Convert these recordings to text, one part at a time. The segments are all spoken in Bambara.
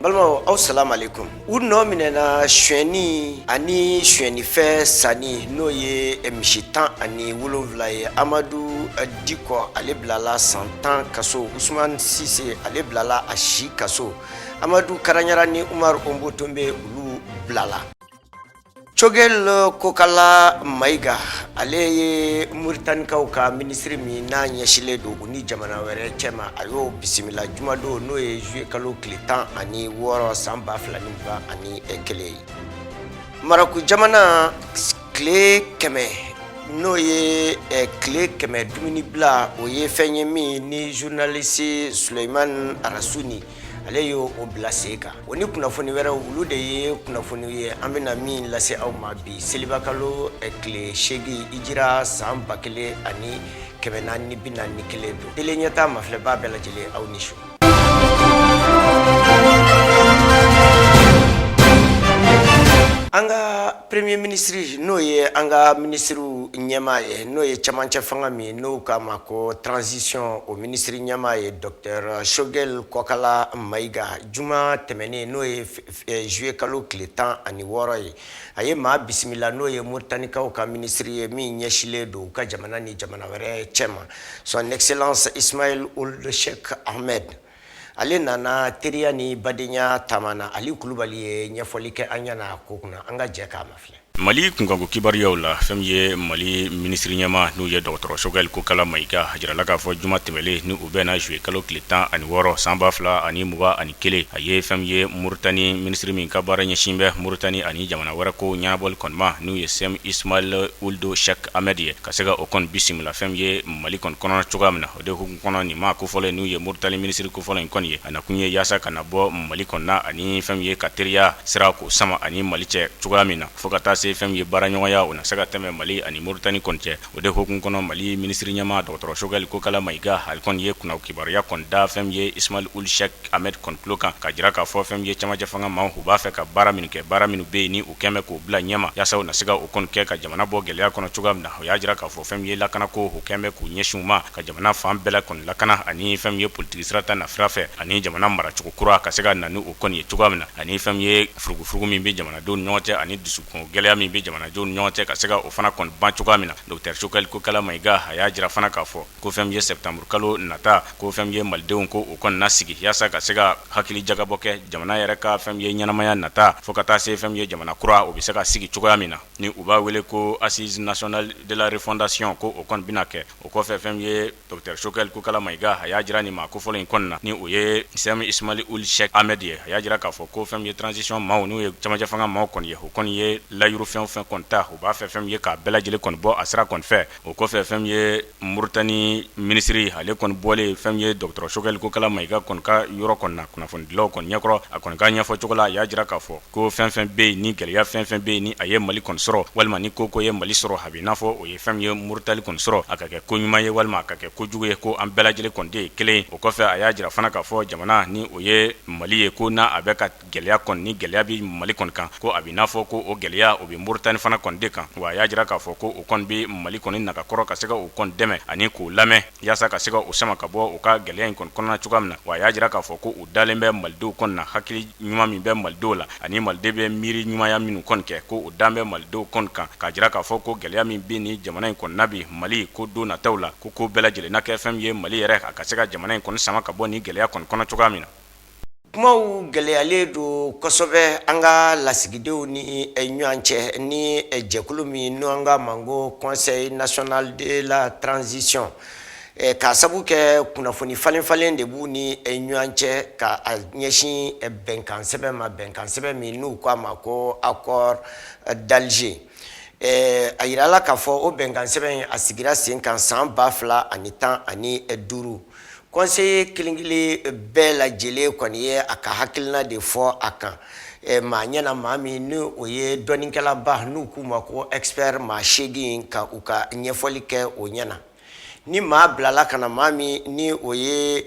Balimaw, aw salamu aleykum. U nɔ minɛna sonyɛni ani sonyɛnifɛn sanni, n'o ye misi 17 ye. Amadu Dikɔ, ale bilala san 10 kaso. Usumani Sise, ale bilala a si kaso. Amadu Karaɲara ni Umaru Onbo Tonbe, olu bilala. Choguel Kokala Mayiga, ale ye Muritanikaw ka minisiri min n'a ɲɛsinlen don u ni jamana wɛrɛ cɛma, a y'o bisimila jumadon, n'o ye juillet kalo tile 16 san 2021 ye. Marɔku jamana, tile 100, n'o ye tile 100 dumuni bila, o ye fɛn ye min ni journaliste Suleiman Arasuni, ale y'o bila sen kan. O ni kunnafoni wɛrɛw, olu de ye kunnafoni ye an bɛna min lase aw ma bi, selibakalo tile 8, hijira san 1441 don. Tele Ɲɛta mafilɛbaa bɛɛ lajɛlen, aw ni su. An ka premier ministre, n'o ye an ka minisiriw ɲɛmaa ye, n'o ye cɛmancɛ fanga min n'o k'a ma ko transition, o minisiri ɲɛmaa ye docteur Choguel Kokala Mayiga, juma tɛmɛnen, n'o ye juillet kalo tile 16 ye, a ye maa bisimila, n'o ye Moritanikaw ka minisiri ye min ɲɛsinlen don u ka jamana ni jamana wɛrɛ cɛma, son excellence Ismail Ould Cheikh Ahmed. Ale nana teriya ni badenya taama na. Ali Kulubali ye ɲɛfɔli kɛ an ɲɛna ko kunna, an ka jɛ k'a mafilɛ. Mali kunkanko kibaruyaw la, fɛn min ye Mali minisiri ɲɛmaa, n'u ye dɔgɔtɔrɔ Choguel Kokala Mayiga, a jirala k'a fɔ juma tɛmɛlen, ni u bɛnna juillet kalo tile 16 san 2021, a ye fɛn min ye Mauritanie minisiri min ka baara ɲɛsin bɛ Mauritanie ani jamana wɛrɛ ko ɲɛnabɔli kɔni ma, n'u ye Sem Ismail Ould Cheikh Ahmed ye, ka se ka o kɔni bisimila fɛn min ye Mali kɔni kɔnɔ cogoya min na. O de hukumu kɔnɔ, nin maa kofɔlen, n'u ye Mauritanie minisiri kofɔlen in kɔni ye, a nakun ye yaasa ka na bɔ Mali kɔnɔna ani fɛn min ye ka teriya sira k'o sama ani Mali cɛ cogoya min na, fo ka taa se fɛn min ye baaraɲɔgɔnya o na se ka tɛmɛ Mali ani Mauritanie kɔni cɛ. O de hukumu kɔnɔ, Mali minisiri ɲɛmaa dɔgɔtɔrɔ Choguel Kokala Mayiga, ale kɔni ye kunna kibaruya kɔni da fɛn min ye Ismail Ould Cheikh Ahmed kɔni tulo kan, ka jira k'a fɔ fɛn min ye cɛmancɛ fanga maaw, u b'a fɛ ka baara minnu kɛ, baara minnu bɛ yen ni u kɛn bɛ k'o bila ɲɛma yaasa u na se ka o kɔni kɛ ka jamana bɔ gɛlɛya kɔnɔ cogoya min na. O y'a jira k'a fɔ fɛn min ye lakanako, u kɛn bɛ k'u ɲɛsin u ma ka jamana fan bɛɛ la kɔni lakana, ani fɛn min ye politiki sira ta nasira fɛ, ani jamana maracogo kura ka se ka na ni o kɔni ye cogoya min na, ani fɛn min ye furugufurugu min bɛ jamanadenw ni ɲɔgɔn cɛ ani dusukun gɛlɛya min bɛ jamanadenw ni ɲɔgɔn cɛ, ka se ka o fana kɔni ban cogoya min na. Docteur Choguel Kokala Mayiga, a y'a jira fana k'a fɔ ko fɛn min ye septembre kalo nata, ko fɛn min ye malidenw ko u kɔni na sigi yaasa ka se ka hakili jagabɔ kɛ jamana yɛrɛ ka fɛn min ye ɲɛnamaya nata, fo ka taa se fɛn min ye jamana kura o bɛ se ka sigi cogoya min na, ni u b'a wele ko assise nationale de la refondation, ko o kɔni bɛna kɛ. O kɔfɛ, fɛn min ye docteur Choguel Kokala Mayiga, a y'a jira nin maa kofɔlen in kɔni na, ni o ye Sem Ismail Ould Cheikh Ahmed ye, a y'a jira k'a fɔ ko fɛn min ye transition maaw, n'u ye cɛmancɛ fanga maaw kɔni ye, o kɔni ye layiru fɛn o fɛn kɔni ta, u b'a fɛ fɛn min ye k'a bɛɛ lajɛlen kɔni bɔ a sira kɔni fɛ. O kɔfɛ, fɛn min ye Mauritanie minisiri, ale kɔni bɔlen fɛn min ye dɔgɔtɔrɔ Choguel Kokala Mayiga kɔni ka yɔrɔ kɔni na kunnafonidilaw kɔni ɲɛkɔrɔ, a kɔni ka ɲɛfɔ cogo la, a y'a jira k'a fɔ ko fɛn fɛn bɛ yen ni gɛlɛya fɛn fɛn bɛ yen ni a ye Mali kɔni sɔrɔ, walima ni ko ko ye Mali sɔrɔ, a bɛ n'a fɔ o ye fɛn min ye Mauritanie kɔni sɔrɔ, a ka kɛ ko ɲuman ye walima a ka kɛ ko jugu ye, ko an bɛɛ lajɛlen kɔni de ye kelen. O kɔfɛ, a y'a jira fana k'a fɔ jamana ni o ye Mali ye, ko n'a a bɛ ka gɛlɛya kɔni, ni gɛlɛya bɛ Mali kɔni kan, ko a bɛ n'a fɔ ko o gɛlɛya o bɛ Mauritanie fana kɔni de kan. Wa a y'a jira k'a fɔ ko o kɔni bɛ Mali kɔni nagakɔrɔ ka se ka o kɔni dɛmɛ ani k'o lamɛn yaasa ka se ka o sama ka bɔ u ka gɛlɛya in kɔni kɔnɔna cogoya min na. Wa a y'a jira k'a fɔ ko u dalen bɛ malidenw kɔni na, hakili ɲuman min bɛ malidenw la ani maliden bɛ miiri ɲumanya minnu kɔni kɛ, ko u dan bɛ malidenw kɔni kan, k'a jira k'a fɔ ko gɛlɛya min bɛ ni jamana in kɔni na bi, Mali, ko don nataw la, ko ko bɛɛ lajɛlen na kɛ fɛn min ye Mali yɛrɛ a ka se ka jamana in kɔni sama ka bɔ ni gɛlɛya kɔni kɔnɔ cogoya min na. Kumaw gɛlɛyalen don kosɛbɛ an ka lasigidenw ni ɲɔgɔn cɛ ni jɛkulu min n'an k'a ma ko Conseil national de la transition, k'a sabu kɛ kunnafoni falen falen de b'u ni ɲɔgɔn cɛ ka a ɲɛsin bɛnkan sɛbɛn ma, bɛnkan sɛbɛn min n'u k'a ma ko accord d'Alger. A yirala k'a fɔ o bɛnkan sɛbɛn in, a sigira sen kan san 2015. Conseiller kelen kelen bɛɛ lajɛlen kɔni ye a ka hakilina de fɔ a kan. maa ɲɛna, maa min ni o ye dɔnnikɛlaba n'u k'u ma ko expert, maa 8 ka u ka ɲɛfɔli kɛ o ɲɛna. Ni maa bilala ka na, maa min ni o ye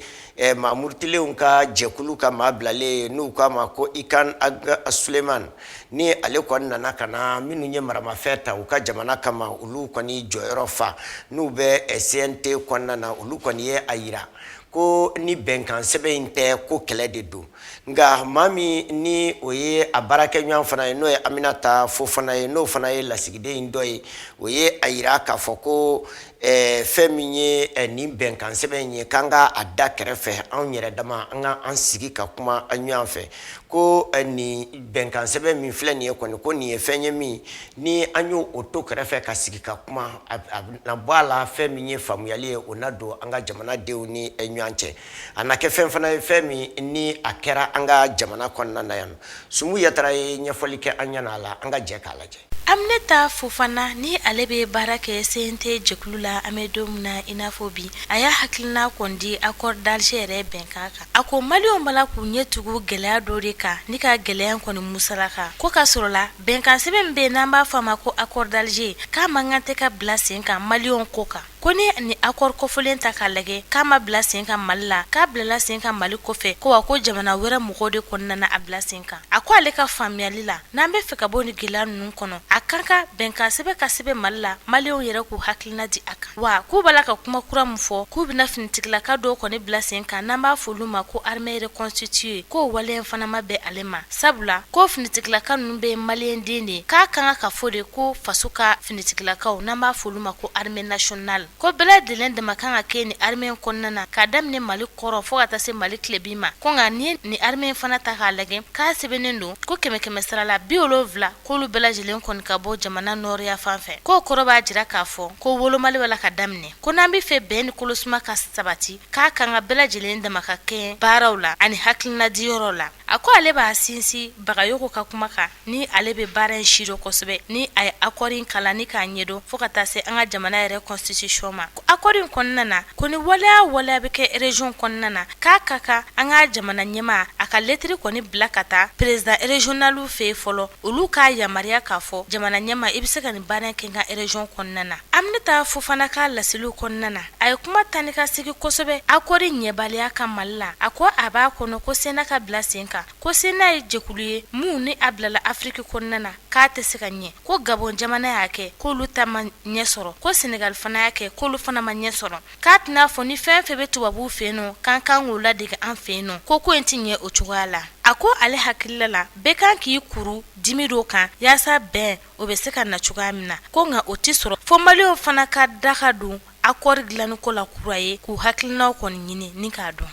maa murutilenw ka jɛkulu ka maa bilalen ye, n'u k'a ma ko Ikan Ag Suleman, ni ale kɔni nana ka na minnu ye maramafɛn ta u ka jamana kama, olu kɔni jɔyɔrɔ fa n'u bɛ CNT kɔnɔna na, olu kɔni ye a yira ko ni bɛnkan sɛbɛn in tɛ, ko kɛlɛ de don. Nka maa min ni o ye a baarakɛɲɔgɔn fana ye, n'o ye Aminata Fofana ye, n'o fana ye lasigiden in dɔ ye, o ye a yira k'a fɔ ko fɛn min ye nin bɛnkan sɛbɛn in ye, k'an ka a da kɛrɛfɛ, anw yɛrɛ dama an ka an sigi ka kuma an ɲɔgɔn fɛ, ko nin bɛnkan sɛbɛn min filɛ nin ye kɔni, ko nin ye fɛn ye min ni an y'o o to kɛrɛfɛ ka sigi ka kuma, a na bɔ a la fɛn min ye faamuyali ye, o na don an ka jamanadenw ni ɲɔgɔn cɛ, a na kɛ fɛn fana ye, fɛn min ni a kɛra an ka jamana kɔnɔna na yan. Sumu Yatara ye ɲɛfɔli kɛ an ɲɛna a la, an ka jɛ k'a lajɛ. Aminata Fofana, ni ale bɛ baara kɛ CNT jɛkulu la, an bɛ don min na i n'a fɔ bi, a y'a hakilina kɔni di accord d'Alger yɛrɛ bɛnkan kan. A ko maliyɛnw b'a la k'u ɲɛ tugu gɛlɛya dɔ de kan ni ka gɛlɛya in kɔni musalaka ko ka sɔrɔ la bɛnkan sɛbɛn min bɛ yen n'an b'a fɔ a ma ko accord d'Alger, k'a man kan tɛ ka bila sen kan maliyɛnw ko kan. Ko ni ni accord kofɔlen ta k'a lajɛ, k'a ma bila sen kan Mali la, k'a bilala sen kan Mali kɔfɛ, ko wa ko jamana wɛrɛ mɔgɔw de kɔni nana a bila sen kan. A ko ale ka faamuyali la, n'an bɛ fɛ ka bɔ ni gɛlɛya ninnu kɔnɔ, a kan ka bɛnkan sɛbɛn ka sɛbɛn Mali la, maliyɛnw yɛrɛ k'u hakilina di a kan. Wa k'u b'a la ka kuma kura min fɔ, k'u bɛna finitigilaka dɔw kɔni bila sen kan n'an b'a fɔ olu ma ko armée reconstituée, k'o waleya fana ma bɛn ale ma, sabula ko finitigilaka ninnu bɛ maliyɛn den de ye, k'a kan ka fɔ de ko faso ka finitigilakaw n'an b'a fɔ olu ma ko armée nationale, ko bɛɛ lajɛlen dama kan ka kɛ ni armée in kɔnɔna na, k'a daminɛ Mali kɔrɔn fo ka taa se Mali tilebin ma. Ko nka ni ni armée in fana ta k'a lajɛ, k'a sɛbɛnnen don ko kɛmɛ kɛmɛ sara la 70, k'olu bɛɛ lajɛlen kɔni ka bɔ jamana nɔrɔya fan fɛ, k'o kɔrɔ b'a jira k'a fɔ ko wolomali b'a la ka daminɛ, ko n'an bɛ fɛ bɛn ni kolosuma ka sabati, k'a kan ka bɛɛ lajɛlen dama ka kɛ baaraw la ani hakilina diyɔrɔ la. A ko ale b'a sinsin Bagayogo ka kuma kan, ni ale bɛ baara in sidɔn kosɛbɛ, ni a ye accord in kalan ni k'a ɲɛdɔn fo ka taa se an ka jamana yɛrɛ constitution ma. Ko accord in kɔnɔna na, ko ni waleya waleya bɛ kɛ région kɔnɔna na, k'a ka kan an ka jamana ɲɛmaa a ka lettre kɔni bila ka taa président régional fɛ yen fɔlɔ, olu k'a yamaruya k'a fɔ jamana ɲɛmaa i bɛ se ka nin baara in kɛ n ka région kɔnɔna na. Aminata Fofana ka laseliw kɔnɔna na, a ye kuma taa ni ka segin kosɛbɛ accord ɲɛbaliya kan Mali la. A ko a b'a kɔnɔ ko CNA ka bila sen kan, ko CNA ye jɛkulu ye mun ni a bilala Afiriki kɔnɔna na, k'a tɛ se ka ɲɛ, ko Gabon jamana y'a kɛ k'olu ta ma ɲɛ sɔrɔ, ko Senegal fana y'a kɛ k'olu fana ma ɲɛ sɔrɔ, k'a tɛna fɔ ni fɛn fɛn bɛ tubabuw fɛ yen nɔ k'an kan k'o ladege an fɛ yen nɔ, ko ko in tɛ ɲɛ o cogoya la. A ko ale hakilila la, bɛɛ kan k'i kuru dimi dɔ kan yaasa bɛn o bɛ se ka na cogoya min na, ko nka o tɛ sɔrɔ fo maliyɛnw fana ka da ka don accord dilanni ko la kura ye, k'u hakilinaw kɔni ɲini ni k'a dɔn.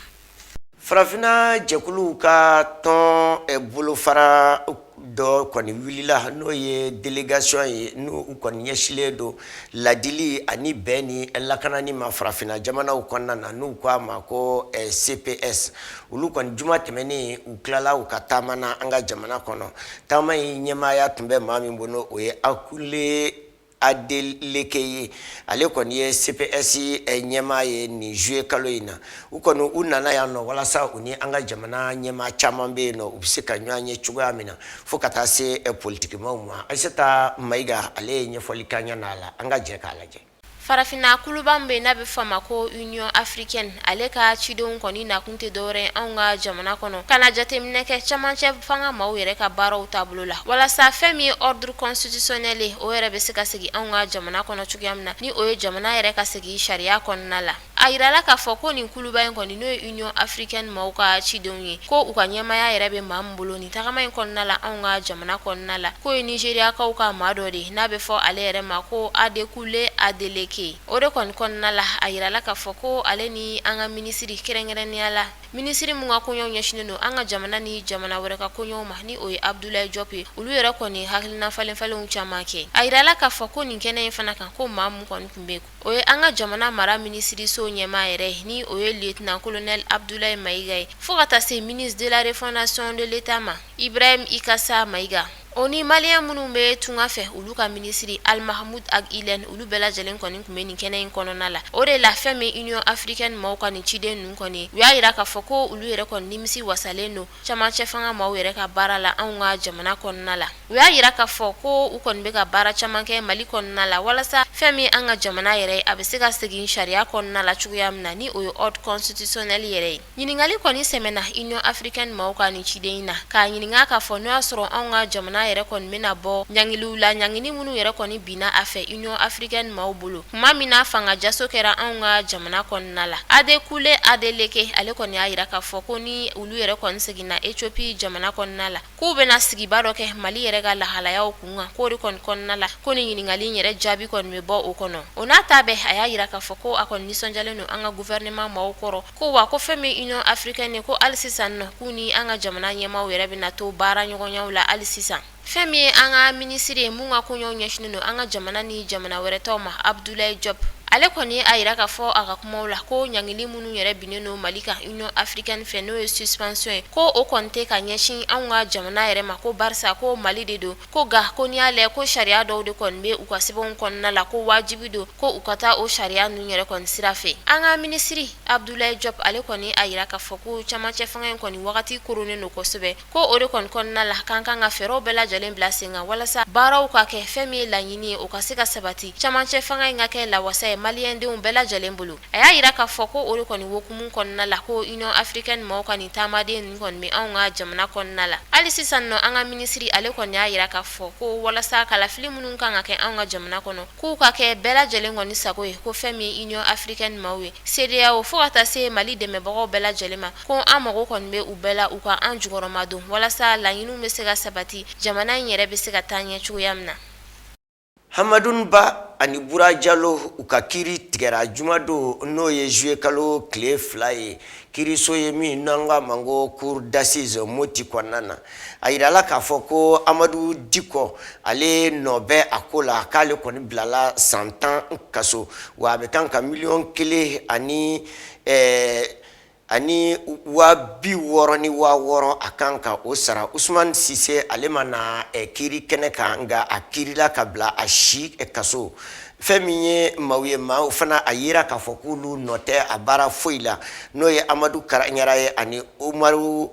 Farafinna jɛkuluw ka tɔn bolofara dɔ kɔni wulila, n'o ye délégation ye, n'u kɔni ɲɛsilen don ladili ani bɛn ni lakanani ma farafinna jamanaw kɔnɔna na, n'u ko a ma ko CPS. Olu kɔni, juma tɛmɛnen, u tilala u ka taama na an ka jamana kɔnɔ. Taama in ɲɛmaaya tun bɛ maa min bolo, o ye Akunle Adeleke ye. Ale kɔni ye CPS ɲɛmaa ye nin juillet kalo in na. U kɔni u nana yan nɔ walasa u ni an ka jamana ɲɛmaa caman bɛ yen nɔ, u bɛ se ka ɲɔgɔn ye cogoya min na, fo ka taa se politikimaw ma. Ayisata Mayiga, ale ye ɲɛfɔli k'an ɲɛna a la, an ka jɛ k'a lajɛ. Farafinna kuluba min bɛ n'a bɛ fɔ a ma ko Union africaine, ale ka cidenw kɔni nakun tɛ dɔwɛrɛ ye anw ka jamana kɔnɔ, ka na jateminɛ kɛ camancɛ fanga maaw yɛrɛ ka baaraw taabolo la, walasa fɛn min ye ordre constitutionnel ye, o yɛrɛ bɛ se ka segin anw ka jamana kɔnɔ cogoya min na, ni o ye jamana yɛrɛ ka segin sariya kɔnɔna la. A yirala k'a fɔ ko nin kuluba in kɔni, n'o ye Union africaine maaw ka cidenw ye, ko u ka ɲɛmaaya yɛrɛ bɛ maa min bolo nin tagama in kɔnɔna la anw ka jamana kɔnɔna la, k'o ye Nizeriyakaw ka maa dɔ de ye n'a bɛ fɔ ale yɛrɛ ma ko Adekunle Adeleke. O de kɔni kɔnɔna la, a yirala k'a fɔ ko ale ni an ka minisiri, kɛrɛnkɛrɛnnenya la minisiri min ka koɲɛw ɲɛsinnen don an ka jamana ni jamana wɛrɛ ka koɲɛw ma, ni o ye Abdoulaye Diop ye, olu yɛrɛ kɔni hakilina falenfalenw caman kɛ. A yirala k'a fɔ ko nin kɛnɛ in fana kan, ko maa min kɔni tun bɛ, o ye an ka jamana mara minisiriso ɲɛmaa yɛrɛ ye, ni o ye lieutenant colonel Abdoulaye Mayiga ye, fo ka taa se ministre de la refondation de l'État ma, Ibrahim Ikassa Mayiga. O ni maliyɛn minnu bɛ tunga fɛ, olu ka minisiri Almahamud Ag Ilen, olu bɛɛ lajɛlen kɔni tun bɛ nin kɛnɛ in kɔnɔna la. O de la, fɛn min Union africaine maaw ka nin ciden ninnu kɔni, u y'a jira k'a fɔ ko olu yɛrɛ kɔni nimisi wasalen don camancɛ fanga maaw yɛrɛ ka baara la anw ka jamana kɔnɔna la. U y'a jira k'a fɔ ko u kɔni bɛ ka baara caman kɛ Mali kɔnɔna la walasa fɛn min an ka jamana yɛrɛ a bɛ se ka segin sariya kɔnɔna la cogoya min na, ni o ye ordre constitutionnel yɛrɛ ye. Ɲininkali kɔni sɛmɛna Union africaine maaw ka nin ciden in na, k'a ɲininka k'a fɔ n'o y'a sɔrɔ anw ka jamana yɛrɛ kɔni bɛna bɔ ɲangiliw la, ɲangini minnu yɛrɛ kɔni binna a fɛ Union africaine maaw bolo tuma min na fanga jaso kɛra anw ka jamana kɔnɔna la. Adekule Adeleke, ale kɔni y'a jira k'a fɔ ko ni olu yɛrɛ kɔni seginna Ethiopie jamana kɔnɔna la, k'u bɛna sigiba dɔ kɛ Mali yɛrɛ ka lahalayaw kun kan, k'o de kɔni kɔnɔna la ko nin ɲininkali in yɛrɛ jaabi kɔni bɛ bɔ o kɔnɔ. O n'a ta bɛɛ, a y'a jira k'a fɔ ko a kɔni nisɔndiyalen don an ka gouvernement maaw kɔrɔ, ko wa ko fɛn min Union africaine ye, ko hali sisan nɔ k'u ni an ka jamana ɲɛmaaw yɛrɛ bɛna to baara ɲɔgɔnyaw la hali sisan. Fɛn min ye an ka minisiri ye mun ka koɲɛw ɲɛsinnen don an ka jamana ni jamana wɛrɛ tɔw ma, Abdoulaye Diop, ale kɔni a jira k'a fɔ a ka kumaw la ko ɲangili minnu yɛrɛ binnen don Mali kan Union africaine fɛ, n'o ye suspension ye, ko o kɔni tɛ ka ɲɛsin anw ka jamana yɛrɛ ma, ko barisa ko Mali de don, ko nka ko n'i y'a lajɛ ko sariya dɔw de kɔni bɛ u ka sɛbɛnw kɔnɔna la, ko wajibi don ko u ka taa o sariya ninnu yɛrɛ kɔni sira fɛ. An ka minisiri Abdoulaye Diop, ale kɔni a jira k'a fɔ ko camancɛ fanga in kɔni wagati koronnen don kosɛbɛ, ko o de kɔni kɔnɔna la k'an kan ka fɛɛrɛw bɛɛ lajɛlen bila sen kan walasa baaraw ka kɛ, fɛn min ye laɲini ye o ka se ka sabati, camancɛ fanga in ka kɛ lawasa ye maliyɛndenw bɛɛ lajɛlen bolo. A y'a jira k'a fɔ ko o de kɔni hukumu kɔnɔna la ko Union africaine maaw ka nin taamaden ninnu kɔni bɛ anw ka jamana kɔnɔna la. Hali sisan nɔ, an ka minisiri ale kɔni y'a jira k'a fɔ ko walasa kalafili minnu kan ka kɛ anw ka jamana kɔnɔ, k'u ka kɛ bɛɛ lajɛlen kɔni sago ye, ko fɛn min ye Union africaine maaw ye, CEDEAO, fo ka taa se Mali dɛmɛbagaw bɛɛ lajɛlen ma, ko an mago kɔni bɛ u bɛɛ la u ka an jukɔrɔmadon walasa laɲiniw bɛ se ka sabati, jamana in yɛrɛ bɛ se ka taa ɲɛ cogoya min na. Hamadun Ba ani Bura Jalo, u ka kiiri tigɛra jumadon, n'o ye juillet kalo tile 2 ye, kiiriso ye min n'an k'a ma ko cour d'assises Moti kɔnɔna na. A yirala k'a fɔ ko Amadu Dikɔ, ale nɔ bɛ a ko la, k'ale kɔni bilala san 10 kaso, wa a bɛ kan ka miliyɔn 1 ani 66,000, a kan ka o sara. Usman Sise, ale ma na kiiri kɛnɛ kan, nka a kiirila ka bila a si kaso. Fɛn min ye maaw ye, maaw fana a yira k'a fɔ k'olu nɔ tɛ a baara foyi la, n'o ye Amadu Karaɲara ye ani Umaru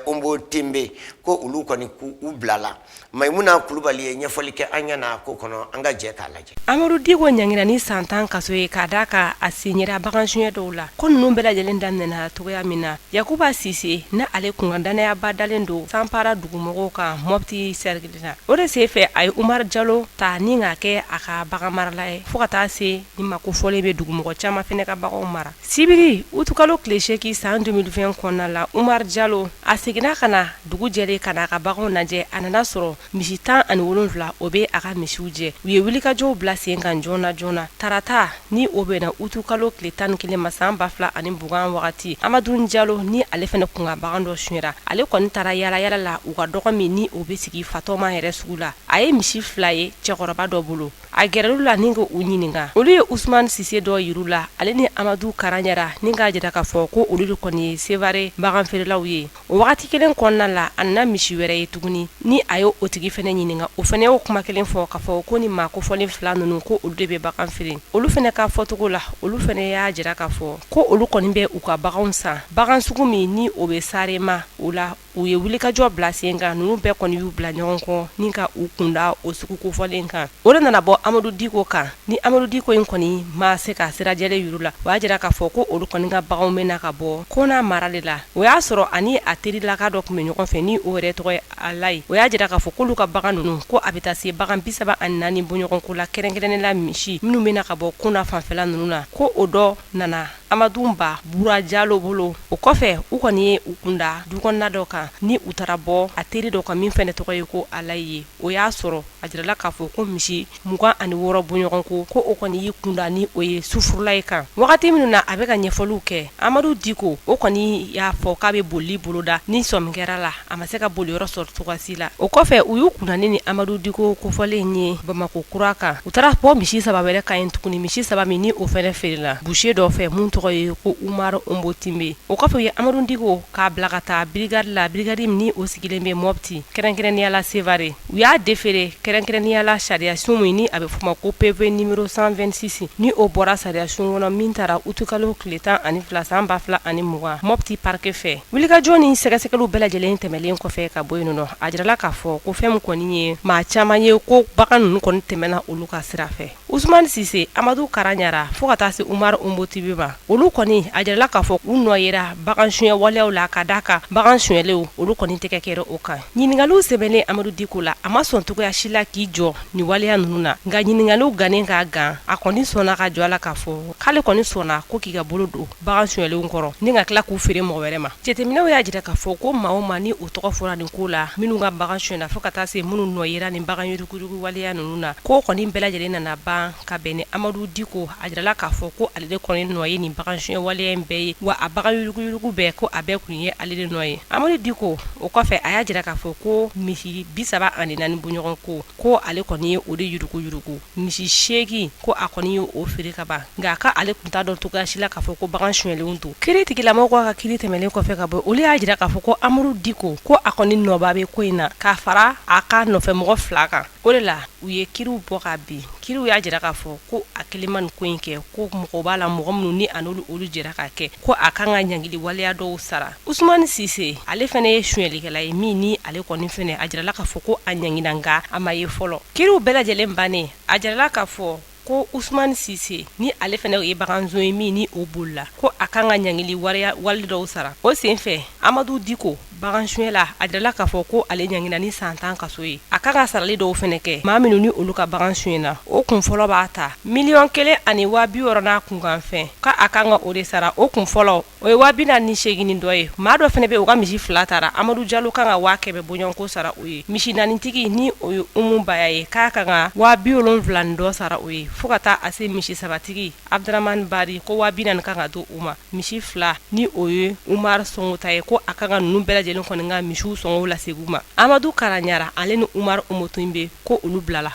Onbo Tenbe, ko olu kɔni k'u bilala. Maimuna Kulubali ye ɲɛfɔli kɛ an ɲɛna ko kɔnɔ, an ka jɛ k'a lajɛ. Amadu Diko ɲangira ni san 10 kaso ye k'a d'a kan a sen yera bagan suɲɛ dɔw la. Ko ninnu bɛɛ lajɛlen daminɛna cogoya min na, Yakuba Sise ni ale kun ka dannayaba dalen don Sanpara dugumɔgɔw kan Mɔpti sɛrikili la, o de senfɛ a ye Umaru Jalo ta ni k'a kɛ a ka baganmarala ye, fo ka taa se ni maa kofɔlen bɛ dugumɔgɔ caman fana ka baganw mara. Sibiri utukalo tile 8 san 2020 kɔnɔna la, Umaru Jalo a seginna ka na dugu jɛlen ka na a ka baganw lajɛ. A nana sɔrɔ misi 17, o bɛ a ka misiw jɛ. U ye wulikajɔw bila sen kan joona joona. Tarata ni o bɛnna utukalo tile 11 ma san 2020 wagati, Amadu Jalo ni ale fana kun ka bagan dɔ sonyɛra, ale kɔni taara yaala yaala la u ka dɔgɔ min ni o bɛ sigi Fatɔma yɛrɛ sugu la. A ye misi 2 ye cɛkɔrɔba dɔ bolo. A gɛrɛl'u la ni k'u ɲininka. Olu ye Usumani Sise dɔ yir'u la, ale ni Amadu Karaɲara, ni k'a jira k'a fɔ ko olu de kɔni ye Sevare baganfeerelaw ye. O wagati kelen kɔnɔna la, a nana misi wɛrɛ ye tuguni, ni a ye o tigi fana ɲininka, o fana y'o kuma kelen fɔ k'a fɔ ko ni maa kofɔlen 2 ninnu, ko olu de bɛ bagan feere. Olu fana ka fɔcogo la, olu fana y'a jira k'a fɔ ko olu kɔni bɛ u ka baganw san, bagan sugu min ni o bɛ Sarema. O la, u ye wulikajɔ bila sen kan. Ninnu bɛɛ kɔni y'u bila ɲɔgɔn kɔ ni ka u kunda o sugu kofɔlen kan. O de nana bɔ Amadu Diko kan. Ni Amadu Diko in kɔni ma se ka sira jɛlen yir'u la, o y'a jira k'a fɔ ko olu kɔni ka baganw bɛ na ka bɔ Kona mara de la. O y'a sɔrɔ ani a terilaka dɔ tun bɛ ɲɔgɔn fɛ, ni o yɛrɛ tɔgɔ ye Alayi. O y'a jira k'a fɔ k'olu ka bagan ninnu, ko a bɛ taa se bagan 34 bɔɲɔgɔnko la, kɛrɛnkɛrɛnnen la misi minnu bɛ na ka bɔ Kona fanfɛla ninnu na, ko o dɔ nana Amadu Ba Bura Jalo bolo. O kɔfɛ, u kɔni ye u kunda du kɔnɔna dɔ kan, ni u taara bɔ a teri dɔ kan min fana tɔgɔ ye ko Alayi ye. O y'a sɔrɔ a A jirala k'a fɔ ko misi 26 bɔɲɔgɔnko ko o kɔni y'i kunda ni o ye sufurula ye kan. Wagati minnu na a bɛ ka ɲɛfɔliw kɛ, Amadu Diko o kɔni y'a fɔ k'a bɛ bolili boloda ni sɔmi kɛra la, a ma se ka boliyɔrɔ sɔrɔ cogoya si la. O kɔfɛ u y'u kunda ni Amadu Diko kofɔlen ye Bamakɔ kura kan. U taara bɔ misi saba wɛrɛ kan yen tuguni, misi saba min ni o fɛnɛ feerela boucher dɔ fɛ min tɔgɔ ye ko Umaru Onbotimbe. O kɔfɛ u ye Amadu Diko k'a bila ka taa brigade la, brigade min ni o sigilen bɛ Mopti, kɛrɛnkɛrɛnnenya la Sevare. U y'a déféré kɛrɛnkɛrɛnnenya la sariyasun min ni a bɛ f'o ma ko PV numéro 126 ni o bɔra sariyasun kɔnɔ min tara utikalo tile 12 san 2020 Mopti parquet fɛ. Wulikajɔ ni sɛgɛsɛgɛliw bɛɛ lajɛlen tɛmɛnlen kɔfɛ ka bɔ yen nɔ, a jirala k'a fɔ ko fɛn min kɔni ye maa caman ye ko bagan ninnu kɔni tɛmɛna olu ka sira fɛ. Usumani Sise, Amadu Karaɲara fo ka taa se Umaru Onbotimbe ma, olu kɔni a jirala k'a fɔ u nɔ yera bagan suɲɛ waleyaw la ka d'a kan bagan suɲɛlenw olu kɔni tɛgɛ kɛra o kan. Ɲininkaliw sɛmɛnen Amadu Diko la, a ma sɔn cogoya si la k'i jɔ nin waleya ninnu na, nka ɲininkaliw gannen ka gan, a kɔni sɔnna ka jɔ a la k'a fɔ k'ale kɔni sɔnna ko k'i ka bolo don bagan suɲɛlenw kɔrɔ ni ka tila k'u feere mɔgɔ wɛrɛ ma. Jateminɛw y'a jira k'a fɔ ko maa o maa ni o tɔgɔ fɔra nin ko la, minnu ka bagan suɲɛna fo ka taa se minnu nɔ yera nin bagan yuruguyurugu waleya ninnu na, ko kɔni bɛɛ lajɛlen nana ban ka bɛn ni Amadu Diko. A jirala k'a fɔ ko ale de kɔni nɔ ye nin bagan suɲɛ waleya in bɛɛ ye, wa a bagan yuruguyurugu bɛɛ ko a bɛɛ kun ye ale de nɔ ye. Amadu Diko o kɔfɛ a y'a jira k'a fɔ ko misi 34 bɔɲɔgɔn ko ale kɔni ye o de yuruguyurugu, misi 8 ko a kɔni ye o feere ka ban, nka ka ale tun t'a dɔn cogoya si la k'a fɔ ko bagan suɲɛlenw don. Kiiri tigilamɔgɔw ka kiiri tɛmɛnen kɔfɛ ka bɔ, olu y'a jira k'a fɔ ko Amadu Diko ko a kɔni nɔba bɛ ko in na k'a fara a ka nɔfɛmɔgɔ fila kan. O de la u ye kiiriw bɔ ka bin. Kiiriw y'a jira k'a fɔ ko a kelen ma nin ko in kɛ, ko mɔgɔw b'a la mɔgɔ minnu ni a n'olu olu jɛra k'a kɛ, ko a kan ka ɲangili waleya dɔw sara. Usumani Sise ale fana ye suɲɛlikɛla ye min ni ale kɔni fana a jirala k'a fɔ ko a ɲangina, nka a ma ye fɔlɔ. Kiiriw bɛɛ lajɛlen bannen, a jirala k'a fɔ ko Usumani Sise ni ale fana ye baganzon ye min ni o bolila, ko a kan ka ɲangili wale dɔw sara. O senfɛ Amadu Diko bagan suɲɛla, a jirala k'a fɔ ko ale ɲangina ni san 10 kaso ye. A kan ka sarali dɔw fana kɛ maa minnu ni olu ka bagan suɲɛna. O kun fɔlɔ b'a ta 1,600,000 n'a kunkanfɛn, k'a kan ka o de sara. O kun fɔlɔ o ye 48,000 ni dɔ ye. Maa dɔ fana bɛ u ka misi fila tara, Amadu Jalo kan ka 100,000 bɔɲɔgɔnko sara o ye. Misi naanitigi ni o ye Umu Baya ye, k'a kan ka 70,000 ni dɔ sara o ye, fo ka taa a se misi sabatigi Abdramani Bari ko 40,000 kan ka di o ma. Misi fila ni o ye Umaru Sɔngo ta ye, ko a kan ka ninnu bɛɛ lajɛlen kɔni ka misiw sɔngɔw lasegin u ma. Amadu Karaɲara ale ni Umaru Onbotimbe ko olu bilala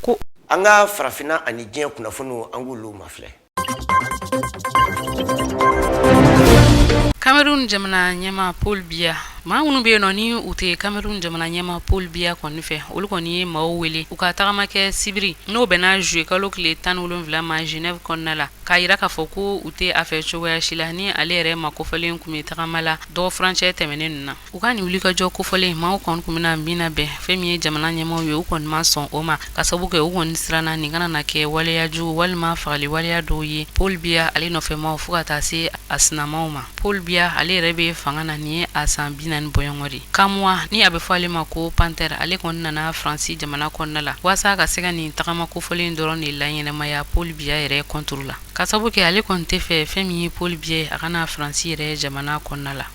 ko An ka farafinna ani diɲɛ kunnafoniw, an k'olu mafilɛ. Cameroun jamana ɲɛmaa Paul Biya, maa minnu bɛ yen nɔ ni u tɛ Cameroun jamana ɲɛmaa Paul Biya kɔni fɛ, olu kɔni ye maaw wele u ka tagama kɛ sibiri n'o bɛnna juillet kalo tile 17 ma Genève kɔnɔna la, k'a jira k'a fɔ ko u tɛ a fɛ cogoya si la ni ale yɛrɛ maa kofɔlen tun bɛ tagama la dɔgɔ furancɛ tɛmɛnen ninnu na. U ka nin wulikajɔ kofɔlen maaw kɔni tun bɛna min labɛn, fɛn min ye jamana ɲɛmaaw ye, u kɔni ma sɔn o ma, ka sababu kɛ u kɔni siranna nin kana na kɛ waleya jugu walima fagali waleya dɔw ye Paul Biya ale nɔfɛmaaw fo ka taa se a sinamaw ma. Paul Biya ale yɛrɛ bɛ fanga na nin ye a san 40 bɔɲɔgɔn de. Kamwa ni a bɛ fɔ ale ma ko Panthère, ale kɔni nana Faransi jamana kɔnɔna la waasa ka se ka nin tagama kofɔlen dɔrɔn de laɲɛnamaya Paul Biya yɛrɛ contre la, ka sababu kɛ ale kɔni tɛ fɛ fɛn min ye Paul Biya a ka na Faransi yɛrɛ jamana kɔnɔna la.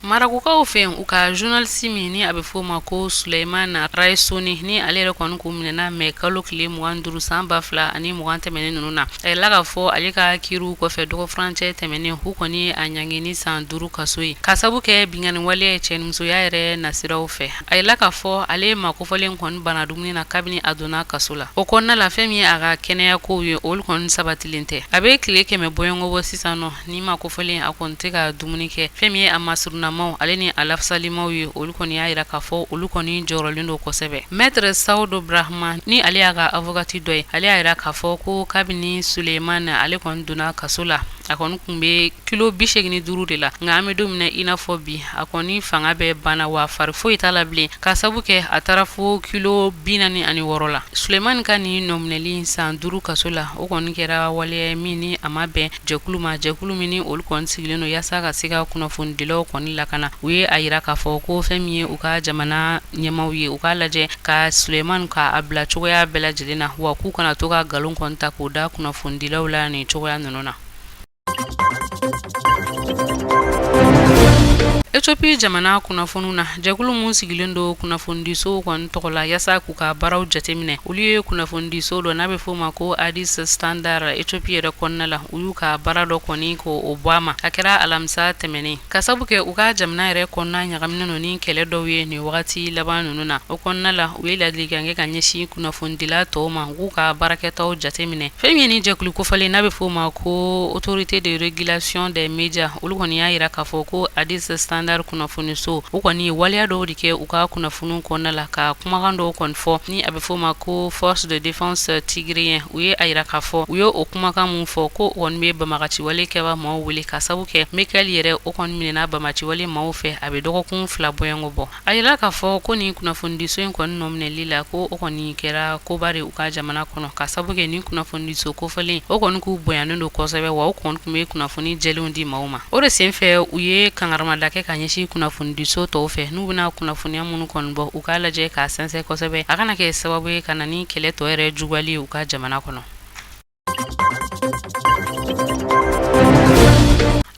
Marɔkukaw fɛ u ka journaliste min ni a bɛ fɔ o ma ko Suleiman Raissouni, ni ale yɛrɛ kɔni kun minɛna mai kalo tile 25 san 2020 tɛmɛnen ninnu na, a yirala k'a fɔ ale ka kiriw kɔfɛ dɔgɔ furancɛ tɛmɛnen, u kɔni ye a ɲangi ni san 5 kaso ye, ka sabu kɛ binkanni waleya ye cɛnimusoya yɛrɛ nasiraw fɛ. A yirala k'a fɔ ale maa kofɔlen kɔni banna dumuni na kabini a donna kaso la. O kɔnɔna la, fɛn min ye a ka kɛnɛya kow ye, olu kɔni sabatilen tɛ. A bɛ tile 100 bɔɲɔgɔnko bɔ sisan nɔ, ni maa kofɔlen a kɔni tɛ ka dumuni kɛ. Fɛn min ye a masurunnamaw ale ni a lafasalimaw ye, olu kɔni y'a jira k'a fɔ olu kɔni jɔrɔlen don kosɛbɛ. Maître Sawudu Brahma ni ale y'a ka avocati dɔ ye, ale y'a jira k'a fɔ ko kabini Suleiman ale kɔni donna kaso la, a kɔni tun bɛ kilo 85 de la, nka an bɛ don min na i n'a fɔ bi, a kɔni fanga bɛɛ banna wa fari foyi t'a la bilen, ka sabu kɛ a taara fo kilo 46 la. Sulemani ka nin nɔminɛli san 5 kaso la, o kɔni kɛra waleya ye min ni a ma bɛn jɛkulu ma, jɛkulu min ni olu kɔni sigilen don yaasa ka se ka kunnafonidilaw kɔni lakana. U ye a jira k'a fɔ ko fɛn min ye u ka jamana ɲɛmaaw ye, u k'a lajɛ ka Sulemani k'a bila cogoya bɛɛ lajɛlen na, wa k'u kana to ka nkalon kɔni ta k'o da kunnafonidilaw la nin cogoya ninnu na. Ethiopie jamana kunnafoniw na, jɛkulu min sigilen don kunnafonidisow kɔni tɔgɔ la yaasa k'u ka baaraw jateminɛ, olu ye kunnafonidiso dɔ n'a bɛ f'o ma ko Addis Standard Ethiopie yɛrɛ kɔnɔna la, u y'u ka baara dɔ kɔni k'o bɔ a ma. A kɛra alamisa tɛmɛnen, ka sabu kɛ u ka jamana yɛrɛ kɔnɔna ɲagaminen don ni kɛlɛ dɔw ye nin wagati laban ninnu na. O kɔnɔna la, u ye ladilikan kɛ ka ɲɛsin kunnafonidila tɔw ma, u k'u ka baarakɛtaw jateminɛ. Fɛn min ye ni jɛkulu kofɔlen n'a bɛ f'o ma ko autorité de régulation des médias, olu kɔni y'a jira k'a fɔ ko Addis Standard kunnafoniso, u kɔni ye waleya dɔw de kɛ u ka kunnafoniw kɔnɔna la, ka kumakan dɔw kɔni fɔ ni a bɛ f'o ma ko force de défense tigréen. U ye a jira k'a fɔ u ye o kumakan min fɔ ko o kɔni bɛ banbaganciwale kɛba maaw wele, ka sabu kɛ Mekelle yɛrɛ o kɔni minɛna banbaganciwale maaw fɛ a bɛ dɔgɔkun 2 bɔɲɔgɔnko bɔ. A yirala k'a fɔ ko nin kunnafonidiso in kɔni nɔminɛli la, ko o kɔni kɛra koba de u ka jamana kɔnɔ, ka sabu kɛ nin kunnafonidiso kofɔlen o kɔni k'u bonyanen don kosɛbɛ, wa u kɔni tun bɛ kunnafoni jɛlenw di maaw ma. O de senfɛ u ye kangarimada kɛ ka ɲɛsin kunnafonidiso tɔw fɛ, n'u bɛna kunnafoniya minnu kɔni bɔ, u k'a lajɛ k'a sɛnsɛn kosɛbɛ, a kana kɛ sababu ye ka na ni kɛlɛ tɔ yɛrɛ juguyali ye u ka jamana kɔnɔ.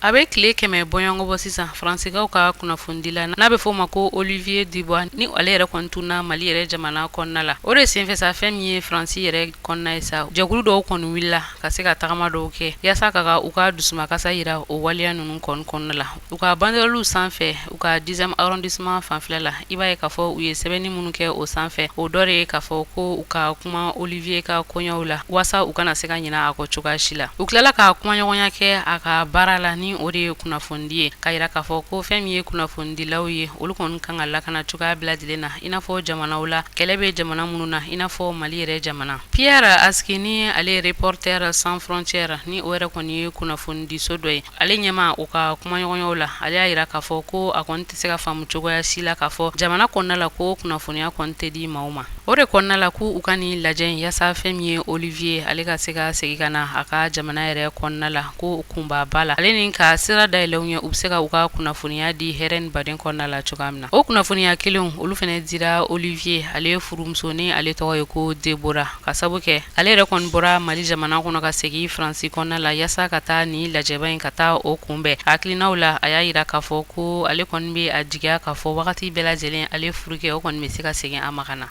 A bɛ tile 100 bɔɲɔgɔnko bɔ sisan, Faransikaw ka kunnafonidila n'a bɛ f'o ma ko Olivier Dubois, ni ale yɛrɛ kɔni tunna Mali yɛrɛ jamana kɔnɔna la. O de senfɛ sa, fɛn min ye Faransi yɛrɛ kɔnɔna ye sa, jɛkulu dɔw kɔni wulila ka se ka tagama dɔw kɛ yaasa ka u ka dusumakasa jira o waleya ninnu kɔni kɔnɔna la. U ka banderɔliw sanfɛ, u ka dixième arrondissement fanfɛla la, i b'a ye k'a fɔ u ye sɛbɛnni minnu kɛ o sanfɛ, o dɔ de ye k'a fɔ ko u ka kuma Olivier ka koɲɛw la waasa u kana se ka ɲinɛ a kɔ cogoya si la. U tilala ka kumaɲɔgɔnya kɛ a ka baara la, ni o de ye kunnafonidi ye, k'a jira k'a fɔ ko fɛn min ye kunnafonidilaw ye, olu kɔni kan ka lakana cogoya bɛɛ lajɛlen na, i n'a fɔ jamanaw la kɛlɛ bɛ jamana minnu na, i n'a fɔ Mali yɛrɛ jamana. Pierre Haski, ni ale ye Reporters sans frontières, ni o yɛrɛ kɔni ye kunnafonidiso dɔ ye, ale ɲɛmaa, u ka kumaɲɔgɔnyaw la, ale y'a jira k'a fɔ ko a kɔni tɛ se ka faamu cogoya si la k'a fɔ jamana kɔnɔna la ko kunnafoniya kɔni tɛ di maaw ma. O de kɔnɔna la k'u ka nin lajɛ in yaasa fɛn min ye Olivier, ale ka se ka segin ka na a ka jamana yɛrɛ kɔnɔna la, ko kunba b'a la, ale ni ka sira dayɛlɛ u ɲɛ, u bɛ se ka u ka kunnafoniya di hɛrɛ ni baden kɔnɔna la cogoya min na. O kunnafoniya kelenw olu fana dira Olivier ale furumuso, ni ale tɔgɔ ye ko Deborah, ka sabu kɛ ale yɛrɛ kɔni bɔra Mali jamana kɔnɔ ka segin Faransi kɔnɔna la yaasa ka taa nin lajɛba in ka taa o kunbɛn. Hakilinaw la, a y'a jira k'a fɔ ko ale kɔni bɛ a jigiya k'a fɔ wagati bɛɛ lajɛlen ale furukɛ o kɔni bɛ se ka segin a ma ka na.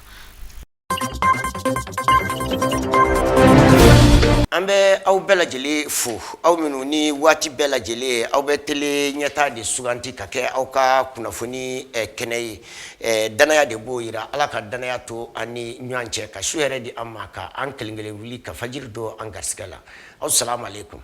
An bɛ aw bɛɛ lajɛlen fo, aw minnu ni waati bɛɛ lajɛlen aw bɛ tele ɲɛtaa de suganti ka kɛ aw ka kunnafoni kɛnɛ ye. Dannaya de b'o jira. Ala ka dannaya to an ni ɲɔgɔn cɛ, ka su hɛrɛ di an ma, ka an kelen kelen wuli ka fajiri don an garisɛgɛ la. Aw salamu aleykum.